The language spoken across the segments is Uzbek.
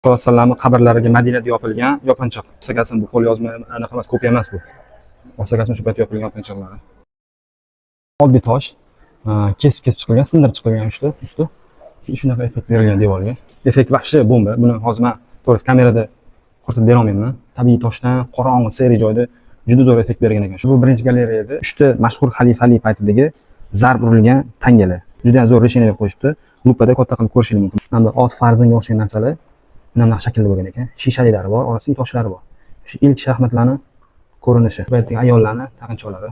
Vasallamni qabrlariga Madinada yopilgan yopinchiq. Osakasin bu qo'l yozma anaqa emas, ko'p emas bu. Osakasin shu payt yopilgan yopinchiqlari. Oddiy tosh, kesib kesib chiqilgan, sindirib chiqilgan usti. Shunaqa effekt berilgan devorga. Effekt вообще bomba. Buni hozir men, to'g'risi, kamerada ko'rsatib bera olmayman. Tabiiy toshdan qorong'i серый joyda juda zo'r effekt bergan ekan. Shu bu birinchi galereyada uchta mashhur xalifalik paytidagi zarb urilgan tangalar. Juda ham zo'r решение berib qo'yishibdi. Lupada katta qilib ko'rishingiz mumkin. Mana bu ot farzinga o'xshagan narsalar bunaqa shaklda bo'lgan ekan. Shishalilari bor, orasida toshlari bor. Shu ilk shaxmatlarni ko'rinishi. Bu yerdagi ayollarni taqinchoqlari.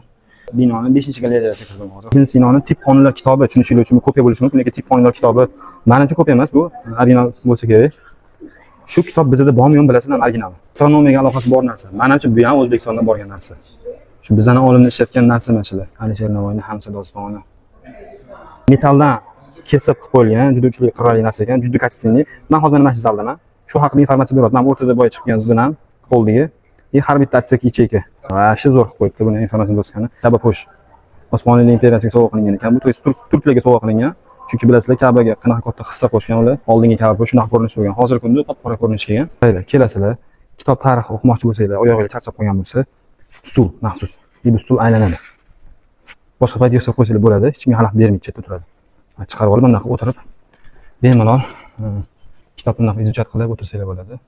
Binoni 5-galereyasiga kirdim hozir. Ibn Sinoni "Tib qonunlar" kitobi, tushunishinglar uchun, kopiya bo'lishi mumkin, lekin "Tib qonunlar" kitobi manimcha kopiya emas, bu original bo'lsa kerak. Shu kitob bizada bormi, yo'qmi, bilasizmi, original. Astronomiyaga aloqasi bor narsa. Manimcha, bu ham O'zbekistondan borgan narsa. Shu bizani olimlar ishlatgan narsa mana shular. Alisher Navoiyning Hamsa dostoni. Metalldan kesib qilib qo'yilgan, juda uchli, qirrali narsa ekan, juda качественный. Men hozir mana shu zaldaman. Shu haqida informatsiya beryapti. Mana o'rtada boya chiqqan zinam qo'ldagi. И har bitta отсек, ячейка. Вообще zo'r qilib qo'yibdi buni informatsiya doskani. Kabapo'sh Osmonli imperiyasiga sovg'a qilingan ekan. Bu, то есть, turklarga sovg'a qilingan. Chunki bilasizlar, Kabaga qanaqa katta hissa qo'shgan ular. Oldingi Kabapo'sh shunaqa ko'rinish bo'lgan. Hozirgi kunda qop-qora ko'rinish kelgan. Qaranglar, kelasizlar, kitob tarixi o'qimoqchi bo'lsanglar, oyog'inglar charchab qolgan bo'lsa, stul maxsus. И bu stul aylanadi. Boshqa payt yig'ishtirib qo'ysanglar bo'ladi, hech kimga xalaqit bermaydi, chetda turadi. Chiqarib olib, bunaqa o'tirib, bemalol kitobni bunaqa изучать qilib o'tirsanglar bo'ladi.